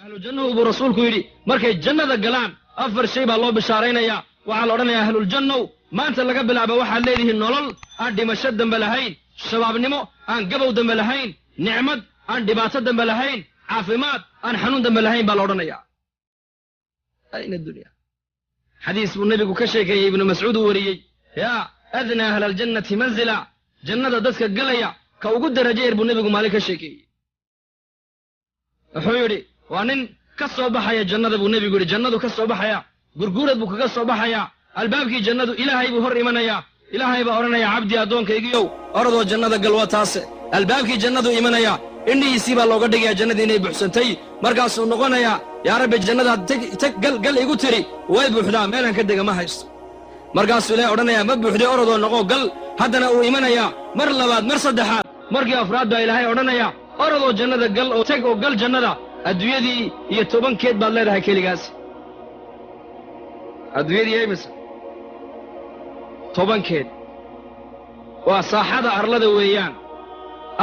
Ahlu jannuhu, buu Rasuulku yidhi, markay jannada galaan afar shay baa loo bishaaraynayaa. Waxaa la odhanayaa: "Ahluljannow, maanta laga bilaaba waxaad leedihiin nolol aan dhimasho dambe lahayn, shabaabnimo aan gabow dambe lahayn, nicmad aan dhibaato dambe lahayn, caafimaad aan xanuun dambe lahayn," baa la odhanayaa. Ayna dunya. Xadiis buu nebigu ka sheekeeyey, Ibnu Mascuud uu wariyey: yaa adnaa ahla aljannati manzila, jannada dadka galaya ka ugu darajo yar buu nebigu maalin ka sheekeeyey. Wuxuu yidhi: waa nin ka soo baxaya jannada, buu nebigu yidhi. Jannadu ka soo baxaya, gurguurad buu kaga soo baxayaa albaabkii jannadu. Ilaahay buu hor imanayaa. Ilaahay baa odhanaya: "Cabdi, addoonkaygiyow, oradoo jannada gal, waa taase." Albaabkii jannadu imanayaa, indhihiisii baa looga dhigayaa jannadii inay buuxsantay. Markaasuu noqonayaa: "Yaa Rabbi, jannadaad teg, teg, gal, gal igu tiri way buuxdaa, meelaan ka dega ma haysto." Markaasuu Ilaahay odhanayaa: "Ma buuxday, orodoo noqo, gal." Haddana uu imanayaa mar labaad, mar saddexaad, markii afraad baa Ilaahay odhanaya: "Orodoo jannada gal oo teg oo gal jannada, adduunyadii iyo tobankeed baad leedahay keligaas." Adduunyadii imise tobankeed waa saaxada arlada weeyaan.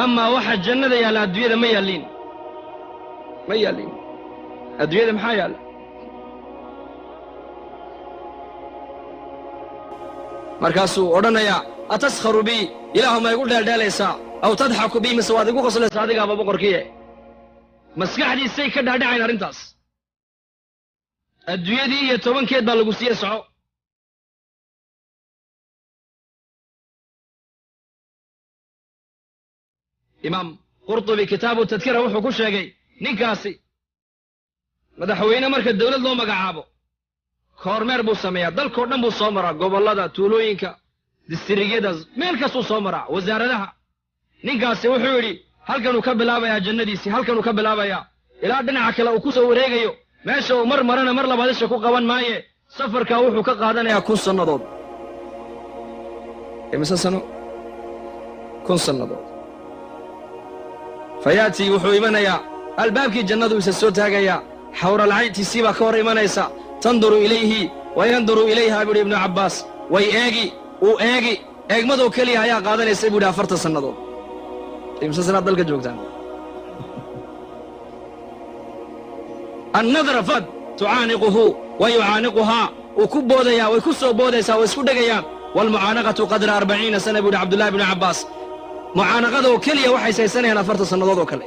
Amaa waxa jannada yaalla adduunyada ma yaalliin, ma yaalliin. Adduunyada maxaa yaalla? Markaasuu odhanayaa: "Ataskharu bii? Ilaahu, ma igu dheeldheelaysaa? Aw tadxaku bii? Mise waad igu qoslaysaa? Adigaaba boqorkiie." Maskaxdiisay ka dhaadhacayn arrintaas. Adduunyadii iyo tobankeed baa lagu siiye, soco. Imaam Qurtubi Kitaabu Tadkira wuxuu ku sheegay ninkaasi madaxweyne marka dawlad loo magacaabo koormeer buu sameeyaa, dalkao dhan buu soo maraa, gobollada, tuulooyinka, distrigiyada, meel kastuu soo maraa, wasaaradaha. Ninkaasi wuxuu yidhi halkanuu ka bilaabayaa jannadiisii, halkanuu ka bilaabayaa ilaa dhinaca kale uu ku soo wareegayo. Meesha uu mar marana mar labaad isha ku qaban maaye. Safarkaa wuxuu ka qaadanayaa 1000 sannadood. Imise sano? 1000 sannadood. Fayaatii, wuxuu imanayaa albaabkii jannadu, isa soo taagayaa. Xawralcayntiisii baa ka hor imanaysa. Tanduru ilayhi wa yanduru ilayha, buu yidhi Ibnu Cabbaas. Way eegi, uu eegi. Eegmadoo keliya ayaa qaadanaysa, buu yidhi, 40 sannadood. Imise sanaad dalka joogtaan? Annadra fad tucaaniquhu wa yucaaniquhaa. Uu ku boodayaa, way ku soo boodaysaa, way isku dhegayaan. Waalmucaanaqatu qadra 40 sana, buu yidhi Cabdullahi bnu Cabbaas. Mucaanaqada oo keliya waxay saysanayaan 40 sannadood oo kale.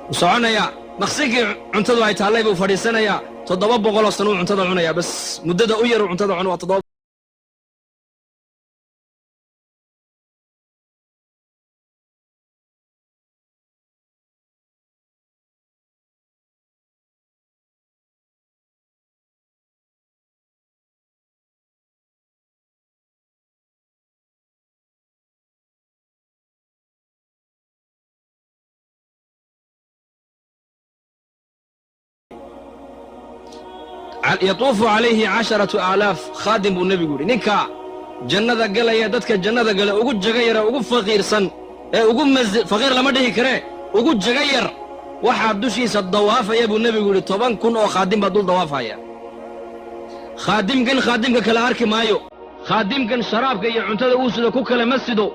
Wuu soconayaa, maqsinkii cuntadu ay taallay buu fadhiisanayaa. 700 sanuu cuntada cunayaa. Bas, muddada u yaruu cuntada cuno waa toddoba Yatuufu calayhi 10,000 khaadim, buu nebigu yidhi. Ninka jannada galaya, dadka jannada gala ugu jaga yara, ugu faqiirsan ee ugu faqiir lama dhihi karee, ugu jaga yar, waxaa dushiisa dawaafaya, buu nebigu yidhi, 10,000 oo khaadim baa dul dawaafaya. Khaadimkan khaadimka kale arki maayo. Khaadimkan sharaabka iyo cuntada uu sido ku kale ma sido.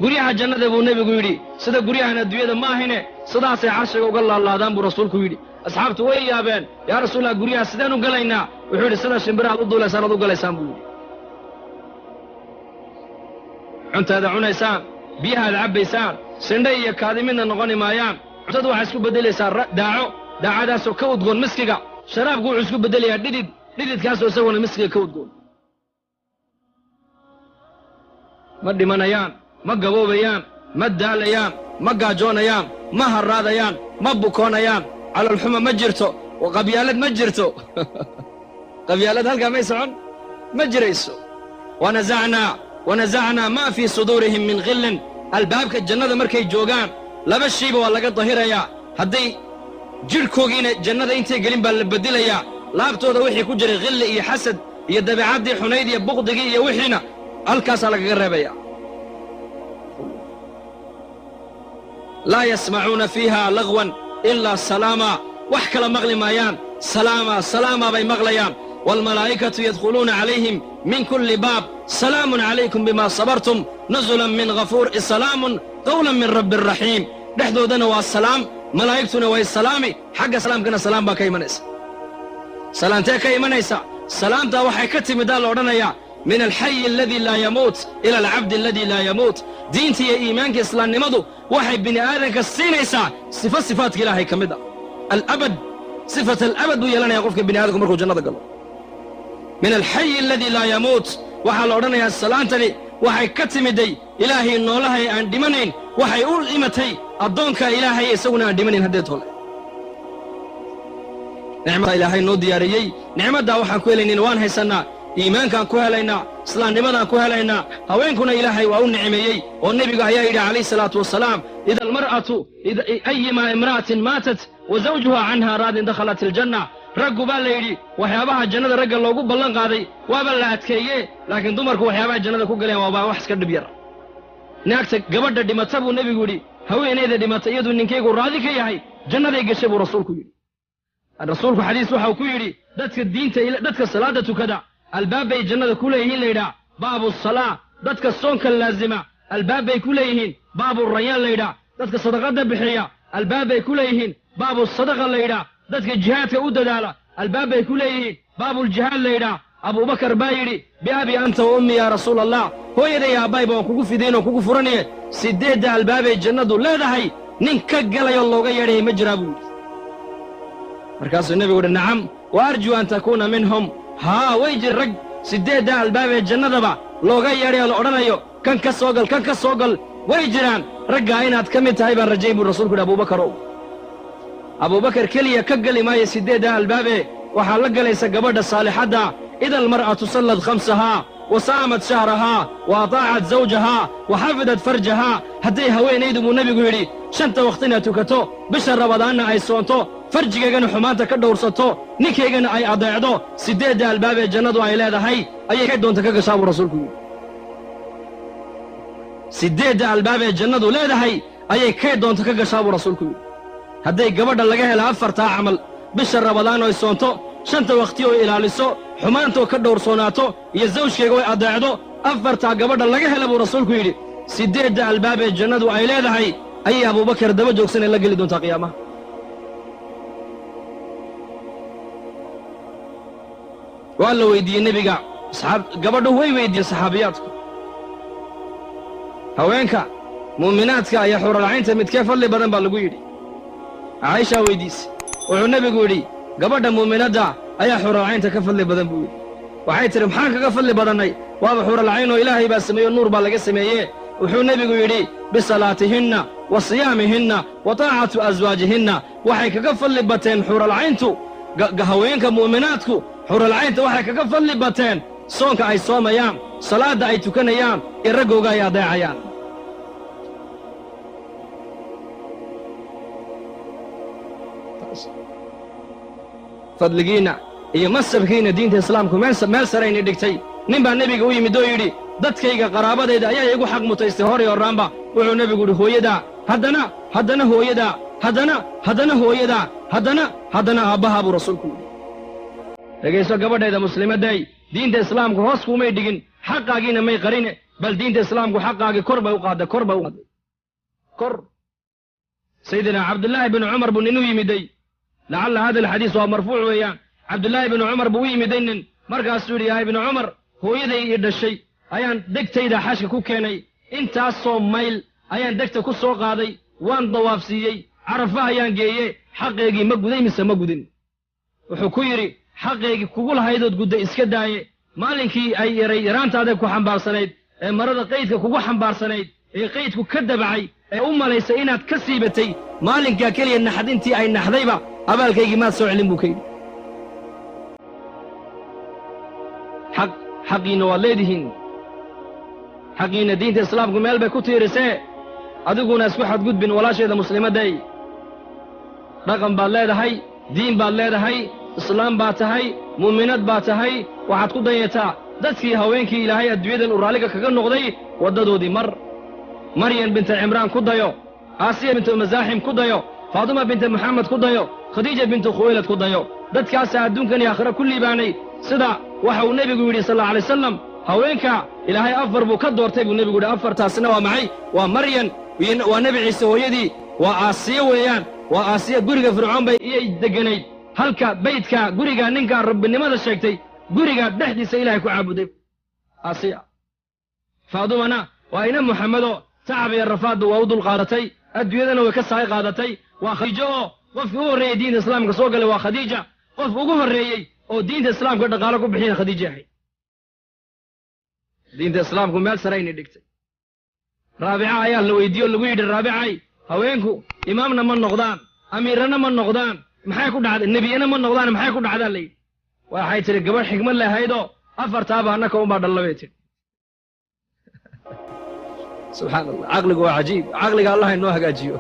Guryaha jannada, buu nebigu yidhi, sida guryahan adduunyada ma ahine, sidaasay carshiga uga laalaadaan, buu Rasuulku yidhi. Asxaabtu way yaabeen: "Yaa Rasuulallah, guryaha sideen u galaynaa?" Wuxuu yidhi: "Sida shimbirahaad u duulaysaan aad u galaysaan," buu yidhi. Cuntaada cunaysaan, biyahaad cabbaysaan, sindhay iyo kaadi midna noqoni maayaan. Cuntadu waxay isku beddelaysaa daaco, daacadaasoo ka udgoon miskiga. Sharaabku wuxuu isku beddelayaa dhidid, dhididkaasoo isaguna miskiga ka udgoon. Ma dhimanayaan, ma gaboobayaan, ma daalayaan, ma gaajoonayaan, ma harraadayaan, ma bukoonayaan. Caloolxuma ma jirto, qabyaalad ma jirto. Qabyaalad halkaa may socon, ma jirayso. Wanazacnaa maa fii suduurihim min khillin. Albaabka jannada markay joogaan laba shayba waa laga dahirayaa. Hadday jidhkoogiina jannada intay gelin baa la bedelayaa. Laabtooda wixii ku jiray khilli iyo xasad iyo dabeecaddii xunayd iyo buqdigii iyo wixiina halkaasaa lagaga reebaya. Laa yasmacuuna fiiha lagwan ilaa salaama. Wax kala maqli maayaan, salaama salaama bay maqlayaan. Waalmalaa'ikatu yadkhuluuna calayhim min kulli baab, salaamun calaykum bimaa sabartum nusulan min ghafuur, salaamun qawlan min rabbi raxiim. Dhexdoodana waa salaam, malaa'igtuna way salaami, xagga salaamkana salaam baa ka imanaysa. Salaamtee ka imanaysa? Salaamtaa waxay ka timidaa la odhanayaa min alxayi aladii laa yamuut ila alcabdi aladii laa yamuut. Diinta iyo iimaanka islaamnimadu waxay bini aadanka siinaysaa sifo sifaadka Ilaahay ka mid a, alabad, sifat alabad buu yeelanaya qofka bini aadamku markuu jannada galo. Min alxayi aladii laa yamuut waxaa la odhanayaa salaantani waxay ka timiday Ilaahay noolahay aan dhimanayn, waxay u imatay addoonka Ilaahay isaguna aan dhimanayn. Haddeed hole nicmada Ilaahay noo diyaariyey, nicmaddaa waxaan ku helaynin waan haysannaa, iimaankaan ku helaynaa, islaamnimadaan ku helaynaa. Haweenkuna Ilaahay waa u nicmeeyey oo nebigu ayaa yidhi calayhi salaatu wasalaam: ida almar'atu ayimaa imra'atin maatat wa zawjuha canhaa raadin dakhalat aljanna. Raggu baa la yidhi waxyaabaha jannada ragga loogu ballan qaaday waaba la adkeeye, laakiin dumarku waxyaabaha jannada ku galeen waaba wax iska dhib yar. Naagta gabadha dhimata buu nebigu yidhi, haweenayda dhimata iyaduu ninkaygu raadi ka yahay jannaday gashay buu rasuulku yidhi. Rasuulku xadiis waxau ku yidhi dadka diinta, dadka salaadda tukada albaab bay jannada ku leeyihiin layidhaah baabu salaa. Dadka soonka laazima albaab bay ku leeyihiin baabu rayaan layidhaah. Dadka sadaqadda bixiya albaab bay ku leeyihiin baabu sadaqa layidhaah. Dadka jihaadka u dadaala albaab bay ku leeyihiin baabuljihaad layidhaah. Abuubakar baa yidhi: biabi anta wa ummi yaa rasuula Allah, hooyaday aabbayba waan kugu fidayn oo kugu furanaye, 8da albaabay jannadu leedahay nin ka galayoo looga yeedhaya ma jiraa buu yidhi. Markaasuu nebigu uhi: nacam, wa arjuu an takuuna minhum. Haa, way jir rag 8da albaabee jannadaba looga yeedhay oo la odhanayo kan ka soo gal, kan ka soo gal, way jiraan. Raggaa inaad ka mid tahay baan rajayn buu rasuulku yidhi. Abuubakarow, Abuubakar keliya ka geli maayo 8da albaabee, waxaa la galaysa gabadha saalixadda. Ida almar'atu sallad khamsahaa wa saamat shahrahaa wa ataacat zawjahaa wa xafidat farjahaa, hadday haweenaydu buu nebigu yidhi 5ta wakhtina tukato, bisha Rabadaanna ay soonto, farjigaygana xumaanta ka dhowrsato, ninkaygana ay adeecdo, 8da albaabee jannadu ay leedahay ayay kay doonta ka gashaa buu rasuulku yidhi. 8da albaabee jannadu leedahay ayay kay doonta ka gashaa buu rasuulku yidhi. Hadday gabadha laga helo 4taa camal, bisha Rabadaan oy soonto, 5ta wakhti oo ilaaliso, xumaantoo ka dhowrsoonaato, iyo zawjkayga oy adeecdo, 4taa gabadha laga hela buu rasuulku yidhi, 8da albaabee jannadu ay leedahay ayay Abuubakar daba joogsanee la geli doontaa qiyaamaha. Waa la weydiiyey nebiga, gabadhu way weydiiyeen saxaabiyaadku, haweenka mu'minaadka iyo xuralcaynta midkee fadli badan baa lagu yidhi. Caaishaa weydiisay, wuxuu nebigu yidhi gabadha muuminadda ayaa xuralcaynta ka fadli badan buu yidhi. Waxay tidhi maxaan kaga fadli badannay? Waaba xuralcayn oo Ilaahay baa sameeyo, nuur baa laga sameeye. Wuxuu nebigu yidhi bisalaatihinna wa siyaamihinna wa taacatu aswaajihinna. Waxay kaga fadli bateen xuralcayntu, haweenka mu'minaadku xuralcaynta waxay kaga fadli bateen soonka ay soomayaan, salaadda ay tukanayaan, iyo raggooga ay adeecayaan. Fadligiinna iyo masabkiinna diinta islaamku meel sarayna dhigtay. Nin baa nebiga u yimid oo yidhi dadkayga qaraabadayda ayaa igu xaq mutaystay hor iyo horraanba. Wuxuu nebigu yidhi hooyadaa, haddana haddana hooyadaa, haddana haddana hooyadaa, haddana haddana aabbahaa buu rasuulku yidhi. Dhegayso gabadhayda muslimadday, diinta islaamku hoos kuumay dhigin, xaqaagiina may qarine, bal diinta islaamku xaqaagii kor bay u qaadday, kor bay u qaadday, kor. Sayidina Cabdullaahi binu Cumar buu nin u yimiday, lacalla hada alxadiis waa marfuuc weeyaan. Cabdullaahi binu Cumar buu u yimiday nin, markaasuu yidhi yaa ibnu Cumar, hooyaday ii dhashay ayaan degtayda xashka ku keenay, intaasoo mayl ayaan degta ku soo qaaday, waan dawaafsiiyey, Carafa ayaan geeye, xaqeygii ma guday mise ma gudin? Wuxuu ku yidhi xaqaygii kugu lahaydood gudday iska daaye, maalinkii ay yaray yaraantaada ku xambaarsanayd ee marada qaydka kugu xambaarsanayd ee qaydku ka dabacay ee u malaysay inaad ka siibatay, maalinkaa keliya naxdintii ay naxdayba abaalkaygii maad soo celin buu ka yidhi. Xaqiinna waad leedihiin, xaqiinna diinta islaamku meel bay ku tiirisee, adiguna isku xadgudbin walaasheeda muslimadday. Dhaqan baad leedahay, diin baad leedahay, islaam baad tahay, muuminad baad tahay, waxaad ku dayataa dadkii haweenkii Ilaahay adduunyadan uu raalliga kaga noqday waddadoodii mar. Maryam binta Cimraan ku dayo, Aasiya bintu Masaaxim ku dayo, Faaduma binta Moxamed ku dayo, Khadiija bintu Khuwaylad ku dayo. Dadkaasaa adduunkan iyo aakhiro ku liibaanay. Sida waxa uu Nebigu yidhi sal alla alay wasalam, haweenka Ilaahay afar buu ka doortay buu Nebigu yidhi. Afartaasina waa maxay? Waa Maryan, waa Nebi Ciise hooyadii, waa Aasiya weeyaan. Waa Aasiya, guriga Fircoon bay iyay degganayd, halka baydka guriga ninka rabbinimada sheegtay guriga dhexdiisa Ilahay ku caabuday Aasiya. Faadumana waa ina Muxamedo, tacab iyo rafaadba waa u dulqaadatay, adduunyadana way ka sahay qaadatay. Waa Khadiijo oo qofkii u horreeyey diinta Islaamka soo galay waa Khadiija. Qof ugu horreeyey oo diinta Islaamka dhaqaalo ku bixiyana Khadiija ahayd. Diinta Islaamku meel sarayna dhigtay. Raabica ayaa la weydiiye o lagu yidhi: "Raabicay, haweenku imaamna ma noqdaan, amiirana ma noqdaan, maxay ku dhacday? Nebiyana ma noqdaan, maxay ku dhacdaa?" La yidhi. Waxay tidhi, gabadh xigmad lahaydoo, "Afartaaba annaka unbaa dhalla," bay tidhi. Subxaan Allah, caqligu waa cajiib. Caqliga Allah inoo hagaajiyo.